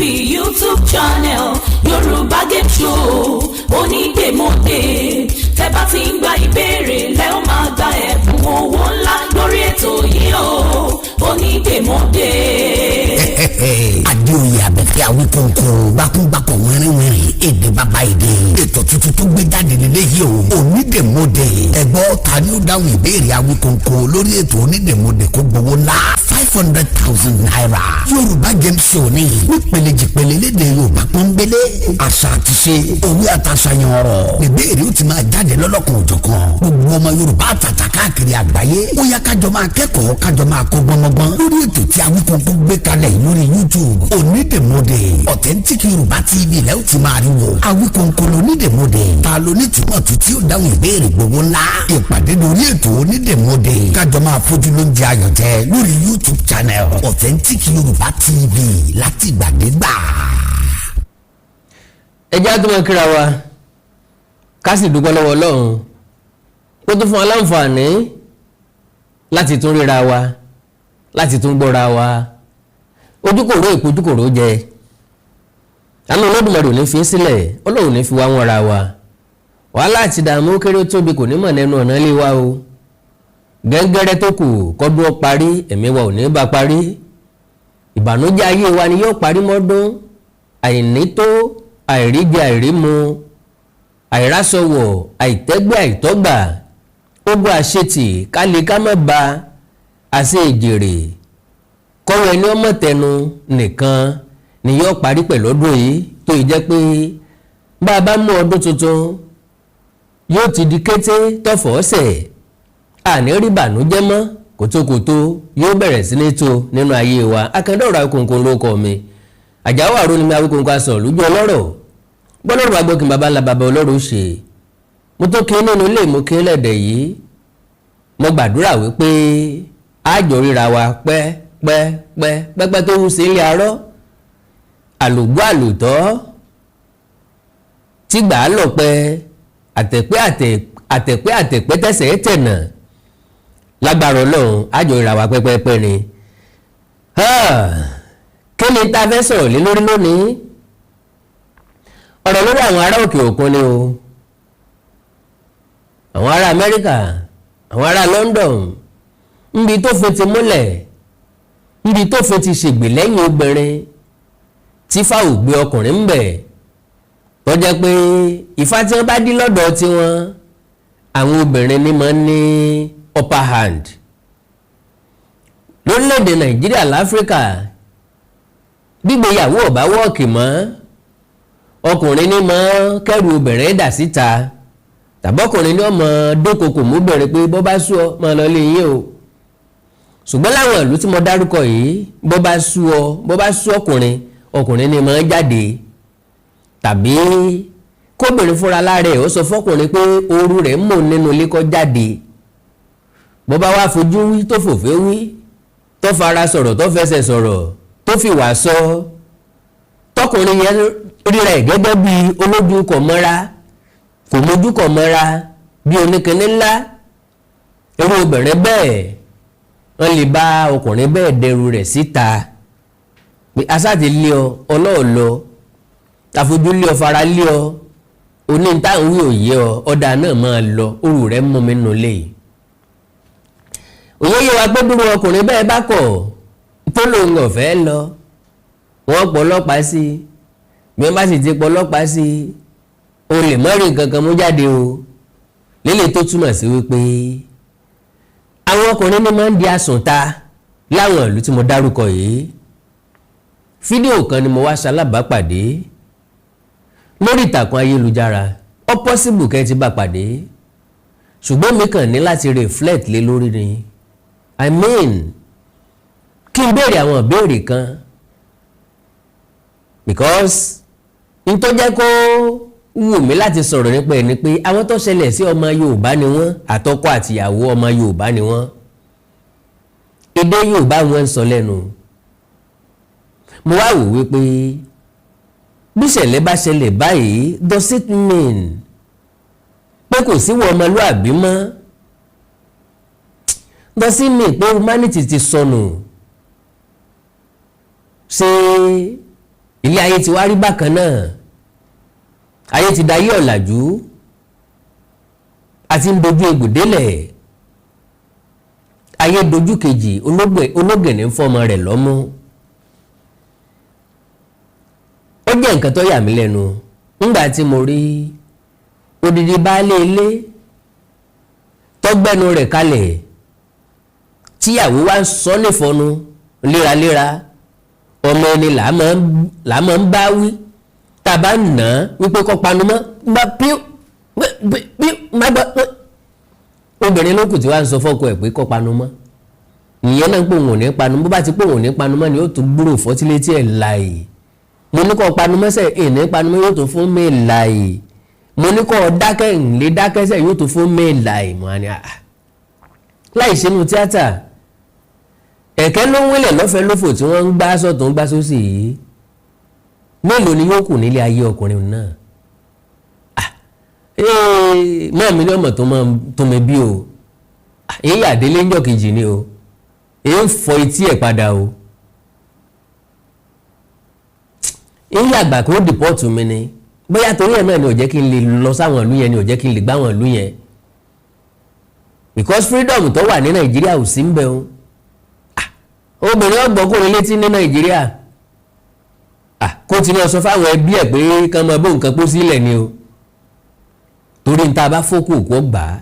YouTube channel, Yorùbá Game Show, onídèmọdè. Tẹ́ bá ti ń gba ìbéèrè lẹ́ ó máa gba ẹ̀bùn owó ńlá lórí ètò yìí o, onídèmọdè. Adéoyè Abẹ́fẹ́ Awíkóńkó, gbákúngbákọ̀, wẹ́rẹ́wẹ́rẹ́, èdè bàbá èdè. Ètò tuntun tó gbé jáde nílé yìí o, Onídèmọdè. Ẹ̀gbọ́n, ta ni ó dáhùn ìbéèrè Awíkóńkó lórí ètò Onídèmọdè kó gbowó ńlá ₦500,000? Yorùbá Game Show ní nípele jìpele, lédè Yorùbá pọ́nbélé, àṣà àti ṣe, òwe àtàṣàyàn ọ̀rọ̀, ìbéèrè ó ti máa jáde lọ́lọ́kan òjọ̀kan. Gbogbo ọmọ Yorùbá àtàtà káàkiri àgbáyé, ó yá, kájọ máa kẹ́kọ̀ọ́, kájọ máa kọ́ gbọ́ngbọ́n lórí ètò tí Awíkóńkó gbé kalẹ̀ lórí YouTube, Onídèmọdè. Authentic Yorùbá TV lẹ́ ó ti máa rí wò. Awíkóńkó lónídèmọdè. Ta lónítùmọ̀ tó tí ó dáhùn ìbéèrè gbogbo ńlá? Ìpàdé lórí ètò Onídèmọdè, kájọ máa fojú lóúnjẹ ayọ̀ jẹ lórí YouTube channel Authentic Yorùbá TV látìgbàdégbà. Ẹ jẹ́ á tún máa kíra wa, ká sì dúpẹ́ lọ́wọ́ Ọlọ́run ó tún fún wa láǹfààní láti tún ríra wa, láti tún gbọ́ra wa. Ojúkòrò ìpojúkòrò jẹ, àánú Olódùmarè ò ní fi sílẹ̀, Ọlọ́run ní fi wá wọn ra wa. Wàhálà àti ìdààmú kéré ó tóbi kò ní mọ̀ nẹ́nu ọ̀nà ilé wa o. Gẹ́gẹ́rẹ́ tó kù kọ́dún ó parí, ẹ̀mí wa ò ní bá parí. Ìbànújẹ́ ayé wa ni yóò parí mọ́dún. Àìní tó, àìríjẹ, àìrímu, àìrásọwọ̀, àìtẹ́gbẹ́, àìtọ́gbà, ogun àṣetì, kálí ká má ba àṣẹ ìjèrè kọ́wọ́ ẹni ọmọ tẹnu nìkan ni yóò parí pẹ̀lú ọdún yìí. Tó yìí jẹ́ pé bá a bá mú ọdún tuntun, yóò ti di kété tọ̀fọ̀ ọ̀sẹ̀, àní rí bànújẹ́ mọ́, kòtókòtó yóò bẹ̀rẹ̀ sí ní tó nínú ayé wa. Akẹ́dọ̀rọ̀ Awíkonko ló kọ́ mi, Àjàwọ̀ àrò ni mi. Awíkonko aṣọ lójú ọlọ́rọ̀ bọ́lọ́rọ̀ agbókin, baba ńlá baba ọlọ́rọ̀ ṣe. Mo tó kí nínú ilé, mo kí lẹ́dẹ̀ yìí. Mo gbàdúrà wípé àjò ríra wa pẹ́ pẹ́ pẹ́ pẹ́pẹ́ tó wú sí ilé arọ́, àlògbó àlòtọ́ tí gbà á lọ̀pẹ́, àtẹ̀pẹ́ àtẹ̀pẹ́ àtẹ̀pẹ́ tẹ̀sẹ̀ tẹ̀nà. Lágbára Ọlọ́run, àjò ríra wa pẹ́pẹ́pẹ́ ni. Kí ni tá a fẹ́ sọ̀rọ̀ lé lórí lónìí? Ọ̀rọ̀ lórí àwọn ará òkè òkun ni o, àwọn ará Amẹ́ríkà, àwọn ará London, níbi tó fi ti múlẹ̀, níbi tó fi ti ṣègbè lẹ́yìn obìnrin, tí fáwọn gbé ọkùnrin ń bẹ̀, tó jẹ́ pé ìfá tí wọ́n bá dí lọ́dọ̀ tiwọn, àwọn obìnrin ní máa ń ní upper hand. Lórílẹ̀‐èdè Nàìjíríà, láfíríkà, gbígbéyàwó ọ̀bá wọ́ọ̀kì mọ́, ọkùnrin ní mọ́ kẹ́rù obìnrin dà síta, tàbọ́kùnrin ní ọmọ dókòkò mọ́bìnrin pé bó bá sú ọ, máa lọ lé yín o. Ṣùgbọ́n láwọn ìlú tí mo dárúkọ yìí, bó bá sú ọ, bó bá sú ọkùnrin, ọkùnrin ní mọ́ jáde, tàbí kóbìnrin fúnra lára ẹ̀ ó sọ fọkùnrin pé ooru rẹ̀ ń mò nínú ilé, kó jáde. Bó bá wá fojú wí, tó fòfé wí, tó fara sọ̀rọ̀, tó fẹsẹ̀ sọ̀rọ̀, tó fìwà sọ, tọkùnrin yẹn ríra ẹ̀ gẹ́gẹ́ bí olójú kò mọ́ra, kò mójú kò mọ́ra bí oníkinní ńlá, irú obìnrin bẹ́ẹ̀, wọ́n lè bá ọkùnrin bẹ́ẹ̀ dẹrù rẹ̀ síta pé asáti lé ọ, ọlọ́ọ̀lọ́ àfojú lé ọ, fara lé ọ, oní táwọn wí òye ọ, ọ̀dà náà máa lọ, òrù rẹ̀ mú mi nù léyìí. Òye yẹ wa pé dúró ọkùnrin bẹ́ẹ̀ bá kọ̀ tó lòun ọ̀fẹ́ lọ, wọ́n pọ̀ ọlọ́pàá sí i. Bí wọ́n bá sì ti pọ̀ ọlọ́pàá sí i, o lè mọ́rin kankan mú jáde o. Lélẹ̀ tó túmọ̀ sí wípé àwọn ọkùnrin ní máa ń di àsùnta láwọn ìlú tí mo dárúkọ yìí. Fídíò kan ni mo wá ṣalábàápàdé lórí ìtàkùn ayélujára. Ó possible kẹ́ ẹ ti bá pàdé, ṣùgbọ́n mi kàn ní láti reflect lé lórí ni. I mean, kí n béèrè àwọn ìbéèrè kan, because n tó jẹ́ kó wù mí láti sọ̀rọ̀ nípa ẹ̀ ni pé àwọn tó ṣẹlẹ̀ sí, ọmọ Yorùbá ni wọ́n, àtọkọ àtìyàwó, ọmọ Yorùbá ni wọ́n, èdè Yorùbá wọn ń sọ lẹ́nu. Mo wá wò wípé bí ìṣẹ̀lẹ̀ bá ṣẹlẹ̀ báyìí, does it mean pé kò sí wọ ọmọlúàbí mọ́? Does it mean pé humanity ti sọnù? Ṣé Ilé ayé ti wá rí bákan náà, ayé ti dayé ọ̀làjú, àti ń dojú egbò délẹ̀, ayé dojú kejì, ológìnní ń fọmọ rẹ̀ lọ́mú. Ó jẹ́ nǹkan tó yà mí lẹ́nu ńgbà tí mo rí odidi baálé ilé tọ́gbẹ́nu rẹ̀ kalẹ̀, tíyàwó wa ń sọ nífọ̀nù léraléra. Ọmọ ẹni là máa ń bá wí, tá a bá nà á wípé kọ́ panu mọ́ bá píú píú má gbọ́. Obìnrin ló kù tí wàá ń sọ fọ́kọ ẹ̀ pé kọ́ panu mọ́. Ìyẹn náà ń pò wọ́n ní panu. Bó bá ti pò wọ́n ní panu mọ́ ni ó tún gbúrò fọ́tílétí ẹ̀ láì. Mo ní kọ́ panu mọ́sẹ̀ ìní panu mọ́, yóò tún fún mi láì. Mo ní kọ́ dákẹ́, ìlé dákẹ́sẹ̀, yóò tún fún mi láì. Mo á ní àá láì sínú tíátà, ẹ̀kẹ́ ló ń wílẹ̀ lọ́fẹ̀ẹ́ lófò tí wọ́n ń gbá sọ̀tún ń gbá sósì yìí. Mélòó ni yóò kù nílé ayé ọkùnrin náà? Mọ́ mi ní ọmọ tó mi bí o, èyí àdélé ń jọ kejì ni o, èyí ń fọ etí ẹ̀ padà o, èyí àgbà kó dìpọ́ọ̀tù mi ni. Bóyá torí ẹ̀ náà ni ò jẹ́ kí n lè lọ sáwọn ìlú yẹn, ni ò jẹ́ kí n lè gbá àwọn ìlú yẹn, because freedom tó wà ní Nàìjíríà ò sí ń bẹ̀ o. Obìnrin ọgbọ́kùnrin létí ní Nàìjíríà, kó ti lọ sọ fáwọn ẹbí ẹ̀ pé kán máa bó nǹkan pọ̀ sílẹ̀ ni o, torí níta bá fókù òkú ọgbà á.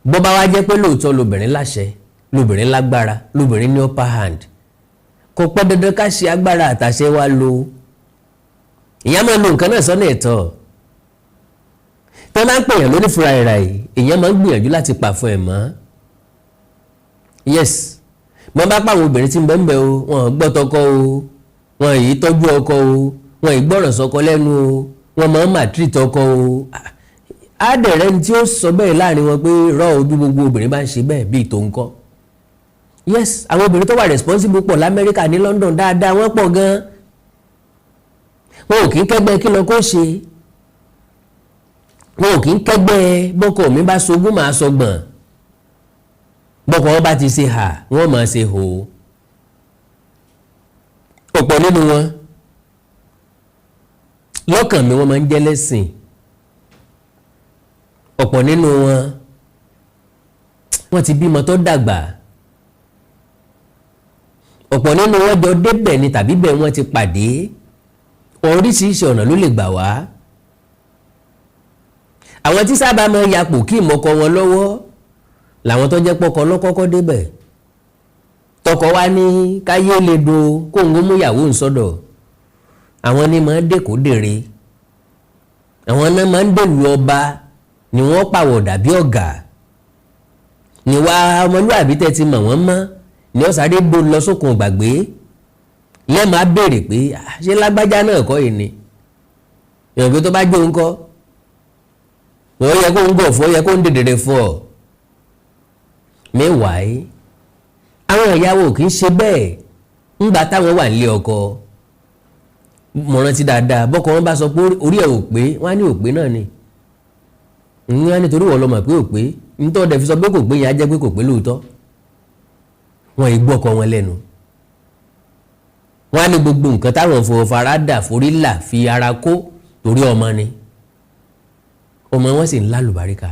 Bó bá wá jẹ́ pé lóòótọ́ lobìnrin láṣẹ, lobìnrin lágbára, lobìnrin ní upper hand, kò pẹ́ dandan ká ṣe agbára àtàṣe wa lo. Ìyá máa lo nǹkan náà sọ́nà ẹ̀tọ́. Tẹ́ máa ń pèèyàn lórí fúnra ẹ̀rà yìí, èèyàn máa ń gbìyànjú láti pàfọ́ ẹ̀ mọ́. Yes, mo bá pàwọn obìnrin tí ń bẹ ń bẹ o, wọn gbọ́ tọkọ o, wọn yìí tọ́jú ọkọ o, wọn yìí gbọ́rọ̀ sọkọ lẹ́nu o, wọn máa ń maltreat ọkọ o. Àdẹ̀rẹ́ ni tí ó sọ bẹ́ẹ̀ láàrin wọn pé rọ́ ojú gbogbo obìnrin bá ń ṣe bẹ́ẹ̀ bíi tòun kọ́. Yes, àwọn obìnrin tó wà responsible pọ̀ l'Amẹ́ríkà, ní London dáadáa, wọ́n pọ̀ gan-an. Wọn ò kì í kẹ́gbẹ́ kí lọ kó ṣe, wọn ò kì í kẹ́gbẹ́ bọ́kọ mi bá sogún màá sọgbọ̀n, bọ́kọ wọn bá ti ṣe hà wọ́n máa ṣe hò. Ọ̀pọ̀ nínú wọn lọ́kàn mi wọ́n máa ń jẹ́ lẹ́sìn. Ọ̀pọ̀ nínú wọn wọ́n ti bímọ tó dàgbà. Ọ̀pọ̀ nínú wọn jọ débẹ̀ ni tàbí bẹ́ẹ̀ wọ́n ti pàdé. Oríṣiríṣi ọ̀nà ló lè gbà wá. Àwọn tí sábà máa ń yapò kí ìmọ̀kọ wọn lọ́wọ́ làwọn tó jẹ́ pọ́kọ lọ́kọ́kọ́ débẹ̀, tọkọ wá ní káyé lè do kóńgó mú ìyàwó ń sọ́dọ̀. Àwọn ní máa ń dèkó dèrè, àwọn náà máa ń dèlù ọba, ni wọ́n pàwọ̀dà bí ọ̀gá, níwá ọmọlúwàbí tẹ́ ti mọ̀ wọ́n mọ́ ni ó sáré gbó lọ sókun gbàgbé. Lẹ́ẹ̀ma béèrè pé ṣé lágbájá náà kọ́ yìí ni? Ìyànjú tó bá jó ń kọ́, ó yẹ kó ń gọ̀ fún, ó yẹ kó ń dèdèrè fún ọ. Meanwhile, àwọn ìyàwó kì í ṣe bẹ́ẹ̀ ńgbà táwọn wà nílé ọkọ. Mo rántí dáadáa, bọ́kọ wọn bá sọ pé orí ẹ̀ ò pé, wọ́n á ní ò pé náà ni. Ní wọ́n á nítorí wọ́n lọ mọ̀ pé ò pé, nítorí ọ̀dẹ̀ fi sọ pé kò pé yẹn á jẹ́ pé kò pé lóòótọ́. Wọ́n ì gbọ́ ọkọ wọn lẹ́nu. Wọ́n á ní gbogbo nǹkan táwọn fara dà, forí là, fi ara kó torí ọmọ ni. Ọmọ wọn sì ń lálùbáríkà,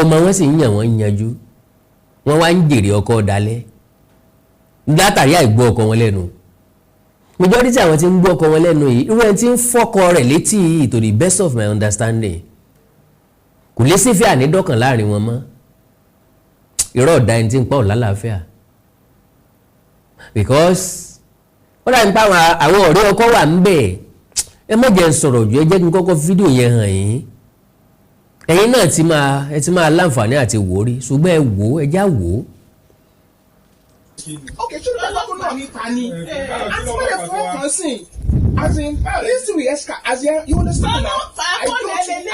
ọmọ wọn sì ń yàn wọ́n yanjú, wọ́n wá ń jèrè ọkọ dalẹ̀ látàrí àìgbọ́ ọkọ wọn lẹ́nu. Majority àwọn tí ń gbọ́ ọkọ wọn lẹ́nu yìí, irú ẹni tí ń fọ́kọ rẹ̀ létí yìí, to the best of my understanding, kò lè sí fẹ́ ànídọ́kàn láàrin wọn mọ́. Irọ́ ọ̀dà ẹni tí ń pa ọ̀ lálàáfíà, because ó dà nípa àwọn ọ̀rẹ́ ọkọ wà ń bẹ̀. Ẹ má jẹ́ ń sọ̀rọ̀ jù, ẹ jẹ́ kí n kọ́kọ́ fídíò yẹn hàn yín. Ẹ̀yin náà ti máa ẹ ti máa láǹfààní àti wò ó rí, ṣùgbọ́n ẹ wò ó, ẹ já wò ó. Okay, ṣé lọ́kọ̀ náà ní ta ni? Àti wọ́n lè fọwọ́ kan sí as in this thing we as in, you understand now?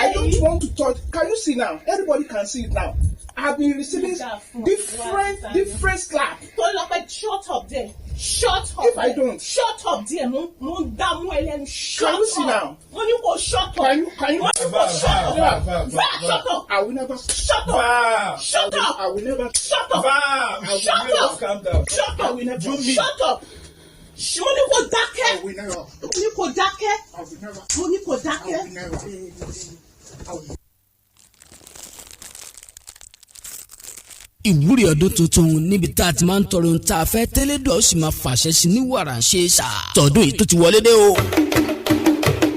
I don't want to touch. Can you see now? Everybody can see it now. I've been receiving different different slap. Tolúlọpẹ́, shut up there. Shut up. If I don't- Shut up díẹ̀, mo ń dààmú ẹ lẹ́nu. Shut Can you see up. now? Mo ní kó shut up. Can you Mo ní kó shut up. Never. Va, shut up. I will never. Shut up. Va. Shut up. I will never. Shut up. Va. I will Shut never up. calm down. Shut up. I will never. You mean- Shut up. Mo ní kó dákẹ́. I will never. Mo ní kó dákẹ́. I will never. Mo ní kó dákẹ́. I will never. I will Ìwúrí ọdún tuntun níbi tá a ti máa ń tọrọ ohun tá a fẹ́ tẹ́lẹ̀ dọ̀, ó sì máa fàṣẹ sí ní wàrà ṣe é sà. Tọdún yìí tó ti wọlé dé o,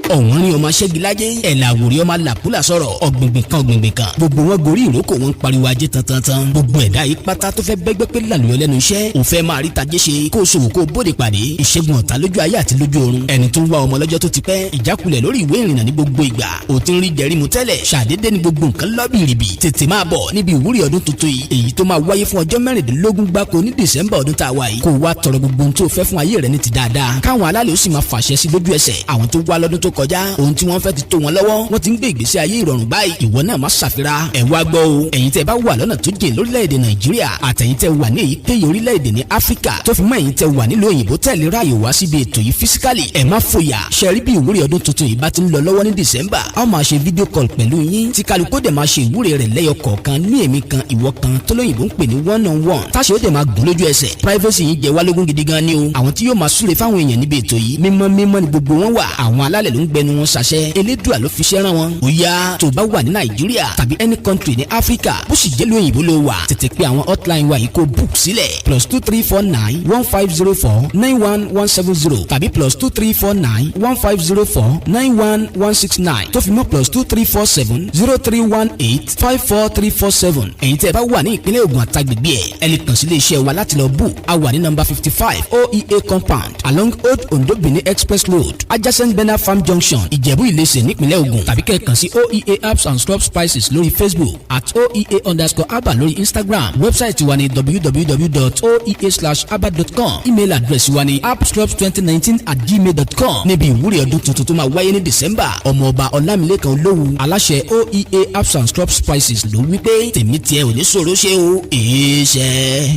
ọ̀wọ́n rí ọmọ aṣẹ́gilájẹ́ ẹ̀là àwòrí ọmọ làkúlà sọ̀rọ̀ ọ̀gbìngbìn kan ọ̀gbìngbìn kan, gbogbo wọn gorí ìrókò, wọn ń pariwo ajé tantantan. Gbogbo ẹ̀dá yìí pátá tó fẹ́ bẹ́gbẹ́ pé làlùyọ lẹ́nu iṣẹ́, ò fẹ́ máa rí tajé ṣe, kó o ṣòwò kó o bóde pàdé, ìṣègùn ọ̀tá lójú ayé àti lójú ọ̀run, ẹni tó ń wá ọmọ lọ́jọ́ tó ti pẹ́, ìjákulẹ̀ lórí ìwé ìrìnnà ní gbogbo ìgbà, ò ti ń rí jẹrímu tẹ́lẹ̀, ṣàdédé ní gbogbo nǹkan lọ́bìrìbì, tètè máa bọ̀ níbi ìwúrí ọdún tuntun yìí, èyí tó máa wáyé fún ọjọ́ 16 gbáko ní December ọdún tá a wà yìí, kó o wá tọrọ gbogbo ohun tó o fẹ́ fún ayé rẹ ní ti dáadáa, káwọn alálẹ̀ ó sì máa fàṣẹ sí lójú ẹsẹ̀. Àwọn tó wá lọ́dún tó kọjá, ohun tí wọ́n fẹ́ ti tó wọn lọ́wọ́, wọ́n ti ń gbé ìgbésí ayé ìrọ̀rùn báyìí. Ìwọ náà má ṣàfira ẹ̀ wá gbọ́ o. Ẹ̀yin tẹ́ bá wà lọ́nà tó jìn lórílẹ̀‐èdè Nàìjíríà, àtẹ̀yin tẹ́ wà ní èyíkéyìí orílẹ̀-èdè ní Áfíríkà, tó fi mọ́ ẹ̀yin tẹ́ wà nílùú òyìnbó tẹ̀lé ráàyè wá síbi ètò yìí physically, ẹ̀ má fòyà. Ṣẹ̀rí bí ìwúrí ọdún tuntun yìí bá ti ń lọ lọ́wọ́ ní December, a ó máa ṣe video call pẹ̀lú yín, tí kálukú dẹ̀ máa ṣe ìwúrí rẹ̀ lẹ́yọ kọ̀ọ̀kan ní èmi kan ìwọ kan, tó lóyìnbó ń pè ní one on one, táṣe ó dẹ̀ máa gùn lójú ẹsẹ̀. Privacy yìí jẹ́ wá lógún gidi gan ni o. Àwọn tí yóò máa súre fáwọn èèyàn níbi ètò yìí, mímọ́ mímọ́ ni gbogbo wọn wà. Àwọn alálẹ̀ ló ń gbẹnu wọn ṣàṣẹ, Elédùà ló fi ṣẹ́ rán wọn. Ó yá, tó bá wà ní Nàìjíríà tàbí any country ní Áfíríkà, bó sì jẹ́ lóyìnbó ló wà, tètè pé àwọn hotline wa yìí kó book sílẹ̀: +234 915 049 1170 tàbí +234 915 049 1169, tó fi mọ́ +234 703 185 4347. Ẹ̀yin tẹ́ ẹ bá wà ní ìpínlẹ̀ Ògùn àtàgbègbè ẹ̀, ẹ lè kàn sí iléeṣẹ́ wa láti lọ book. A wà ní number 55 OEA Compound, along Old Ondo Benin Express Road, adjacent Bena Farm Junction, Ìjẹ̀bú Ìlẹsẹ̀, nípínlẹ̀ Ògùn, tàbí kẹ́ ẹ kàn sí OEA Herbs and Scrub Spices lórí Facebook, @oea_abba lórí Instagram. Website wa ní www.oea/abba.com. Email address wa ní appscrubs2019@gmail.com. Níbi ìwúrí ọdún tuntun tó máa wáyé ní December, Ọmọọba Ọlámilẹ́kan Olówu, aláṣẹ OEA Herbs and Scrub Spices, ló wí pé tèmi tiẹ̀ ò ní ṣòro ṣe o, èé ṣe.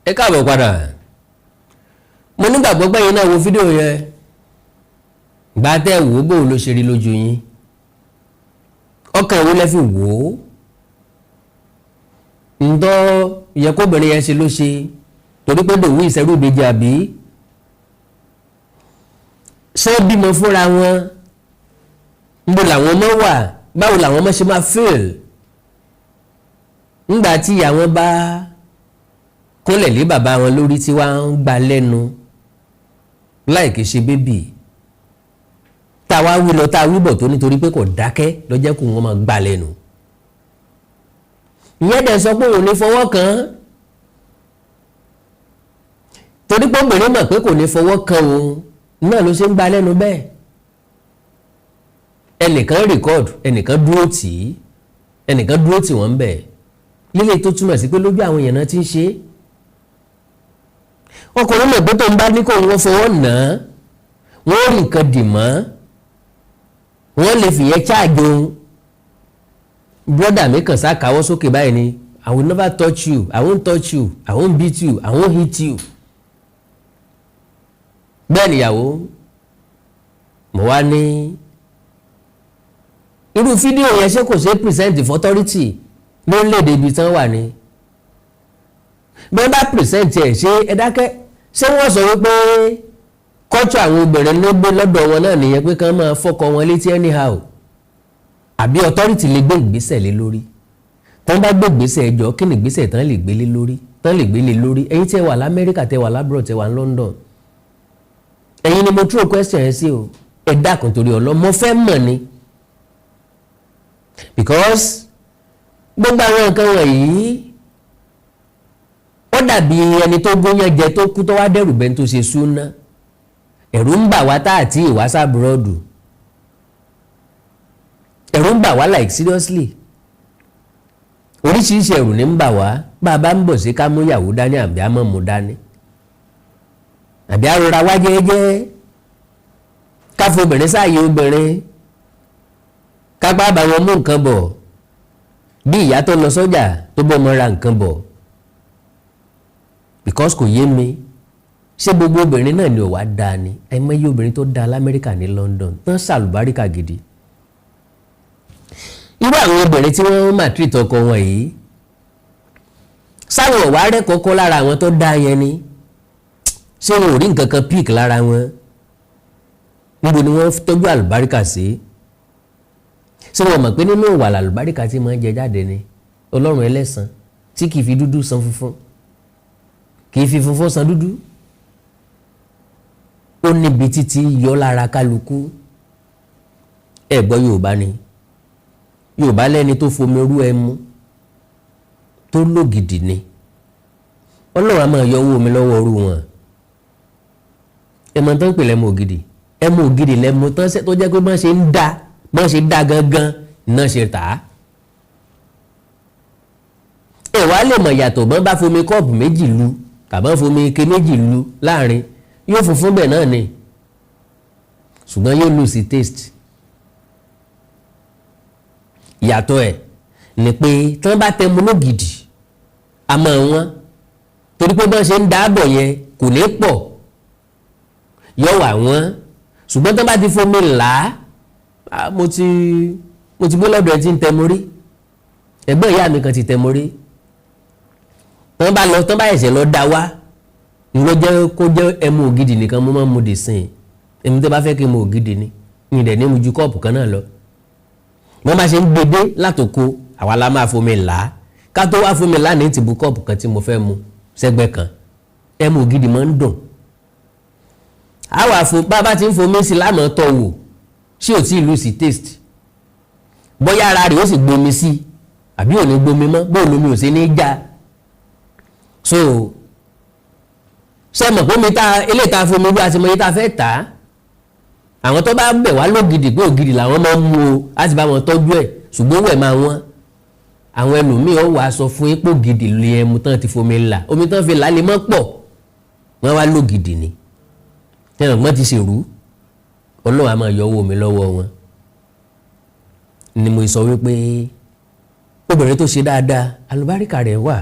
Ẹ káàbọ̀ padà. Mo nígbàgbọ́ pé yín náà wo fídíò yẹn. Gbà tẹ́ wò ó, bóun ló ṣe rí lójú yín? Ọkàn ìwé lẹ́ fi wò ó? Ǹtọ́ yẹ kóbìnrin yẹn ṣe ló ṣe, torí pé dòwú ìṣẹ́rù ìbejì, àbí ṣé bímọ fúnra wọn? Níbo làwọn ọmọ wà? Báwo làwọn ọmọ ṣe máa feel ńgbà tí ìyá wọn bá kúnlẹ̀ lé bàbá wọn lórí, tí wọ́n ń gba lẹ́nu láì kìí ṣe baby? Tá a wá wí lọ, tá a wí bọ̀, tó nítorí pé kò dákẹ́ lọ́jọ́ kó wọ́n máa gbà lẹ́nu. Ìyẹn dẹ̀ sọ pé òun ní fọwọ́ kàn án, torí pé obìnrin mọ̀ pé kò ní fọwọ́ kàn òun náà ló ṣe ń gbà lẹ́nu bẹ́ẹ̀. Ẹnìkan record, ẹnìkan dúró tì í, ẹnìkan dúró tì wọ́n ń bẹ̀ lílé, tó túmọ̀ sí pé lójú àwọn èèyàn náà ti ń ṣe é. Ọkùnrin mọ̀ pé tó ń bá ní kó wọ́n fọwọ́ nà án, wọ́n rí nǹkan dì mọ́, wọ́n lè fìyẹn charge òun. Brother mi kàn sá káwọ́ sókè báyìí ni, "I will never touch you, I won't touch you, I won't beat you, I won't hit you." Bẹ́ẹ̀ nìyàwó mo wá ní irú fídíò yẹn, ṣé kò ṣe é present for authority lórílẹ̀‐èdè ibi tán wà ní? Bí wọ́n bá present ẹ̀, ṣé ẹ dákẹ́? Ṣé wọ́n sọ wípé culture àwọn obìnrin ló gbé lọ́dọ̀ wọn náà nìyẹn, pé kán máa fọ́kọ wọn létí anyhow, àbí authority lè gbé ìgbésẹ̀ lé lórí? Tán bá gbé ìgbésẹ̀, ẹjọ́ kí ni ìgbésẹ̀ tán lè gbé lé lórí, tán lè gbé lé lórí? Ẹ̀yin tí ẹ wà lamẹ́ríkà, tẹ wà l'abroad, tẹ wà ní London, ẹ̀yin ni mo throw question yẹn sí o. Ẹ dákun, torí ọlọ́ mo fẹ́ mọ̀ ni, because gbogbo àwọn nǹkan wọ̀nyí, ó dàbí ẹni tó gúnyán jẹ tó kú, tó wá dẹ̀rù bẹ́ẹ̀ tó ṣe súná. Ẹ̀rù ń bà wá tá àti ìwá s'abroad. Ẹ̀rù ń bà wá, like seriously, oríṣiríṣi ẹ̀rù ní ń bà wá. Bá a bá ń bọ̀ sí ká mú ìyàwó dání àbí á mọ̀ mú dání, àbí á rọra wá jẹ́ẹ́jẹ́, ká fi obìnrin sáàyè obìnrin, kápá bá wọn mú nǹkan bọ̀, bí ìyá tó lọ sọ́jà tó bọ́ ọmọ ra nǹkan bọ̀, because kò yé mi. Ṣé gbogbo obìnrin náà ni ò wá dáa ni? Àìmọye obìnrin tó dáa l'Amẹ́ríkà, ní London, tán ṣàlùbáríkà gidi. Irú àwọn obìnrin tí wọ́n maltreat ọkọ wọn yìí, sáwọn ọ̀wá rẹ̀ kọ́kọ́ lára àwọn tó dáa yẹn ni? Ṣé wọn ò rí nǹkan kan pick lára wọn? Níbo ni wọ́n tọ́jú àlùbáríkà sí? Ṣé wọn mọ̀ pé nínú ìwà àlùbáríkà tí máa ń jẹ jáde ni? Ọlọ́run ẹlẹ́san tí kì í fi dúdú san funfun, kì í fi funfun san dúdú, ó níbi títí yọ lára kálukú. Ẹ gbọ́ Yorùbá ni, Yorùbá lẹ́ni tó fomi rú ẹmu tó lògìdì ni. Ọlọ́run á máa yọ owó mi lọ́wọ́ orú wọn. Ẹmọ tó ń pè lẹ́mu ògidì, ẹmu ògidì lẹ́mu tó jẹ́ pé bọ́n ṣe ń dá, bọ́n ṣe dá gangan náà ṣe tà á. Ẹ wàá lè mọ̀ yàtọ̀. Bọ́n bá fomi kọ́ọ̀pù méjì lu tàbí fomi ike méjì lu láàrin, yóò funfun bẹ́ẹ̀ náà ni, ṣùgbọ́n yóò lose taste. Ìyàtọ̀ ẹ̀ ni pé tí wọ́n bá tẹmu lógidì, àmọ́ wọn torí pé bọ́n ṣe ń dáàbọ̀ yẹn kò ní pọ̀, yọ wà wọ́n. Ṣùgbọ́n tí wọ́n bá ti fomi là á, mo ti gbé lọ́dọ̀ ẹ tí ń tẹmu rí. Ẹ̀gbọ́n ìyá mi kan ti tẹmu rí. Tí wọ́n bá lọ, tí wọ́n bá ẹ̀sẹ̀ lọ dá wá, ìwọ jẹ́ kó jẹ́ ẹmu ògidì nìkan mo máa ń mu dì sìn. Èmi tó bá fẹ́ kí n mu ògidì ni, mi dẹ̀ ní mu ju kọ́ọ̀pù kan náà lọ. Wọ́n bá ṣe ń gbede látòkò, àwa la máa fomi là á. Ká tó wá fomi là á ní ti bu kọ́ọ̀pù kan tí mo fẹ́ mu sẹ́gbẹ́ kan. Ẹmu ògidì máa ń dùn. Àwa fo bá bá ti ń fomi sí lánàá, tọ́ wò ṣé ò tí ì lose taste, bóyá ara rẹ̀ ó sì gbomi sí àbí ò ní gbomi mọ́, bóun lomi ò sí ní já. So ṣe mọ̀ pé omi tá eléyìí tá a fomi bí a ti mọ iye tá a fẹ́ tà á, àwọn tó bá bẹ̀ wá lógidì pé ògidì làwọn máa ń mú o, á ti bá wọn tọ́jú ẹ̀, ṣùgbọ́n owó ẹ̀ máa wọ́n. Àwọn ẹlòmíì ó wàá sọ fún ipò gidi lè ẹmu tán ti fomi là, omi tán fi là lè mọ́ pọ̀, wọ́n wá lógidì ni. Tẹ̀wọ̀n gbọ́n ti ṣèrú, Ọlọ́run á máa yọ owó mi lọ́wọ́ wọn. Ni mo sọ wípé obìnrin tó ṣe dáadáa, àlùbáríkà rẹ̀ wà.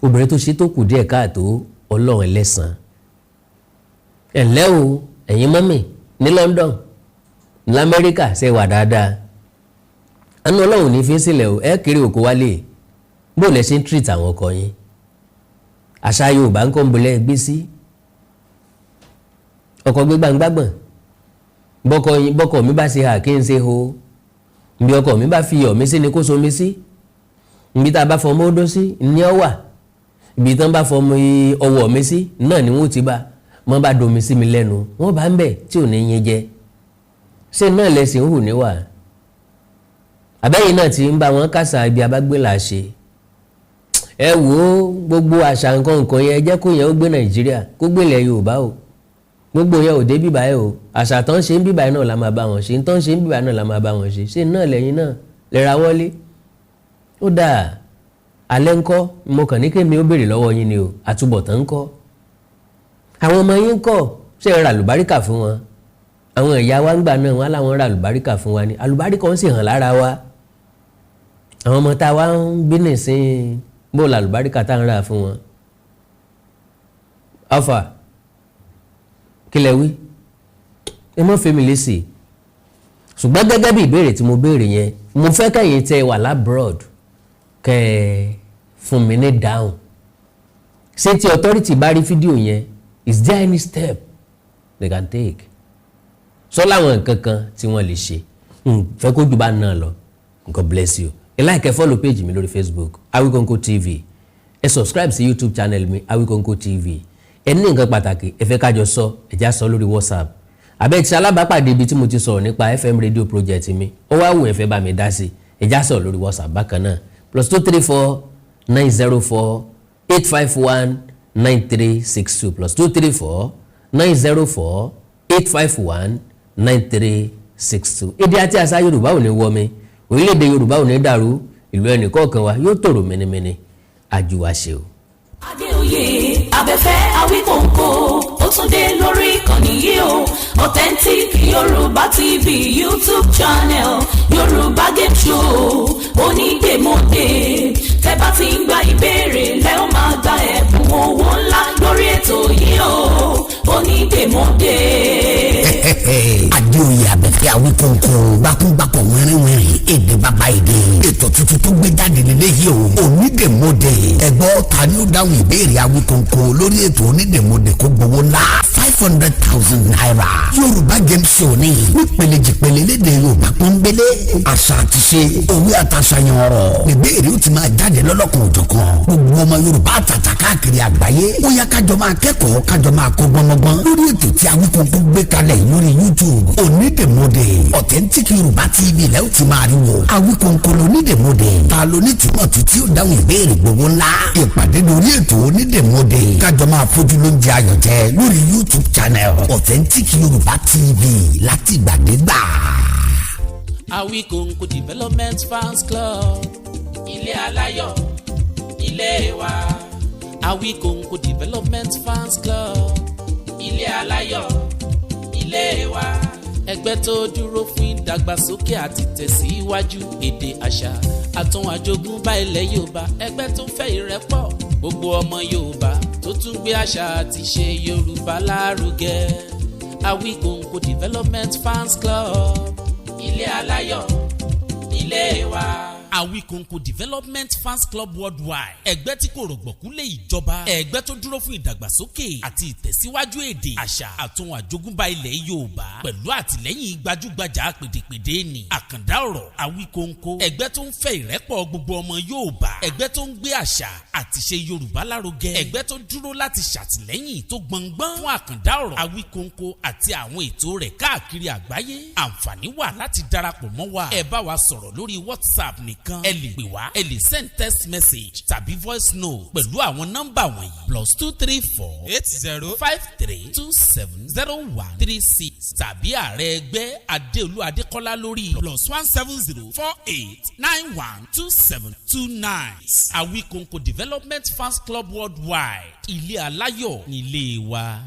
Obìnrin tó ṣe tó kù díẹ̀ káàtó, Ọlọ́run ẹlẹ́san. Ẹ̀ ǹlẹ́ o, ẹ̀yin mummy ní London, ní Amẹ́ríkà, ṣe wà dáadáa? Àánú Ọlọ́run ní fi sílẹ̀ o. Ẹ kiri òkú wálé, bó lẹ ṣe ń treat àwọn ọkọ yín? Àṣà Yorùbá ń kọ́ ń bolẹ̀ gbé sí ọkọ̀ gbégbàngbàgbọ̀n. Bọ́kọ mi bá ṣe hà kí n ṣe ho, nbí ọkọ mi bá fi iyọ̀ mi sí ni kó so mi sí, nbí tá a bá fọmọ odó sí ní ọ wà, ibi tán bá fọmọ ọwọ́ mi sí náà ni wọ́n ti bá wọ́n bá domi sí mi lẹ́nu, wọ́n bá ń bẹ̀ tí ò ní yín jẹ. Ṣé náà lẹ́sìn ń hù níwà? Àbẹ́yìn náà ti ń bá wọn kásá ibi abágbélà ṣe. Ẹ wò ó, gbogbo àṣà nǹkan nǹkan yẹn, jẹ́ kó yẹn ó gbé Nàìjíríà, kó gbé ilẹ̀ Yorùbá o. Gbogbo yẹn ò dé bíbá ẹ o. Àṣà tán ṣe ń bíbá ẹ náà la máa bá wọn ṣe, tán ṣe ń bíbá ẹ náà la máa bá wọn ṣe. Ṣé náà lẹ́yìn náà lẹ́ra wọlé? Ó dáa. Alẹ́ ńkọ́? Mo kàn ní kémi ó béèrè lọ́wọ́ yín ni o. Àtúbọ̀tán ńkọ́? Àwọn ọmọ yín ńkọ́? Ṣé ẹ ra àlùbáríkà fún wọn? Àwọn ìyá wa ń gbà náà, wọn láwọn ra àlùbáríkà fún wa ni. Àlùbáríkà ń sì hàn lára wa. Àwọn ọmọ tá a wá ń bí nìsín, bó la àlùbáríkà tá à ń rà fún wọn? Alfa, kí lẹ wí? Ẹ mọ́ fẹ́mi lésì. Ṣùgbọ́n gẹ́gẹ́ bí ìbéèrè tí mo béèrè yẹn, mo fẹ́ kẹ́yìn tẹ́ wà l'abroad kẹ́ ẹ fún mi ní dáhùn. Ṣé tí authority bá rí fídíò yẹn, is there any step they can take? Sọ láwọn nǹkan kan tí wọ́n lè ṣe. Fẹ́ kó jù bá náà lọ. God bless you. Ẹ like, ẹ follow page mi lórí Facebook, Awikonko TV. Ẹ subscribe sí YouTube channel mi, Awikonko TV. Ẹ ní nǹkan pàtàkì ẹ fẹ́ kájọ sọ, ẹ já sọ lórí WhatsApp. Àbẹ́ ti alábàápàdé ibi tí mo ti sọ̀rọ̀ nípa FM radio project mi, ó wá wù ẹ fẹ́ bá mi dá sí, ẹ já sọ̀rọ̀ lórí WhatsApp bákan náà, +234 904 851 9362, +234 904 851 9362. Èdè àti àṣà Yorùbá ò ní wọmi, orílẹ̀-èdè Yorùbá ò ní dàrú, ìlú ẹnì kọ̀ọ̀kan wa yóò tòrò mẹ́nimẹ́ni. Àjùwàṣe o. Adéoyè Abẹ́fẹ́ Awíkòǹkò, ó tún dé lórí ìkànnì yìí o. Authentic Yorùbá TV YouTube channel, Yorùbá Game Show onídèmọdè. Tẹ́ bá ti ń gba ìbéèrè lẹ́ ó máa gba ẹ̀bùn owó ńlá lórí ètò yìí o, onídèmọdè. Adéoyè Abẹ́fẹ́ Awíkóńkó, gbákúngbàkọ̀ wẹ́rẹ́wẹ́rẹ́, èdè bàbá èdè. Ètò tuntun tó gbé jáde lélẹ́yìí o, Onídèmọdè. Ẹ̀gbọ́n, ta ni ó dáhùn ìbéèrè Awíkóńkó lórí ètò Onídèmọdè kó gbowó ńlá ₦500,000? Yorùbá Game Show ní nípele jìpele, lédè Yorùbá pọ́nbélé, àṣà àti ṣe, òwe àtàṣàyàn ọ̀rọ̀, ìbéèrè ó ti máa jáde lọ́lọ́kan òjọ̀kan. Gbogbo ọmọ Yorùbá àtàtà káàkiri àgbáyé, ó yá, kájọ máa kẹ́kọ̀ọ́, kájọ máa kọ́ gbọ́nmọ́gbọ́n lórí ètò tí Awíkóńkó gbé kalẹ̀ lórí YouTube, Onídèmọdè. Authentic Yorùbá TV lẹ́ ó ti máa rí wo. Awíkóńkó lónídèmọdè. Ta lónítùmọ̀ títí ó dáhùn ìbéèrè gbowó ńlá? Ìpàdé lórí ètò Onídèmọdè, kájọ máa fojú lóúnjẹ ayọ̀ jẹ lórí YouTube channel Authentic Yorùbá TV látìgbàdégbà. Awikonko Development Fans Club, ilé aláyọ̀, ilé wa. Awikonko Development Fans Club, ilé aláyọ̀, ilé wa. Ẹgbẹ́ tó dúró fún ìdàgbàsókè àti tẹ̀síwájú èdè, àṣà àtún àjogúnbá ilẹ̀ Yorùbá. Ẹgbẹ́ tó fẹ́ ìrẹ́pọ̀ gbogbo ọmọ Yorùbá, tó tún gbé àṣà àti ṣe Yorùbá lárugẹ. Awikonko Development Fans Club, ilé aláyọ̀, ilé wa. Awikonko Development Fans Club Worldwide, ẹgbẹ́ tí kò rọ̀gbọ̀kú lé ìjọba, ẹgbẹ́ tó dúró fún ìdàgbàsókè àti ìtẹ̀síwájú èdè, àṣà àtún àjogúnbá ilẹ̀ Yorùbá, pẹ̀lú àtìlẹ́yìn gbajúgbajà pèdèpèdè ní Àkàndá Ọ̀rọ̀ Awikonko. Ẹgbẹ́ tó ń fẹ́ ìrẹ́pọ̀ gbogbo ọmọ Yorùbá, ẹgbẹ́ tó ń gbé àṣà àti ṣe Yorùbá lárugẹ, ẹgbẹ́ tó dúró láti ṣàtìlẹ́yìn tó gbọngbọ́n fún Àkàndá Ọ̀rọ̀ Awikonko àti àwọn ètò rẹ̀ káàkiri àgbáyé. Àǹfààní wà láti darapọ̀ mọ́ wa. Ẹ bá wa sọ̀rọ̀ lórí WhatsApp nìkan. Ẹ lè pè wá, ẹ lè send text message tàbí voice note pẹ̀lú àwọn nọ́mbà wọ̀nyí: +234 80 53270136, tàbí ààrẹ ẹgbẹ́ Adéolú Adékọ́lá lórí +1 7048912729. Awikonko Development Fans Club Worldwide, ilé aláyọ̀ nílé wa.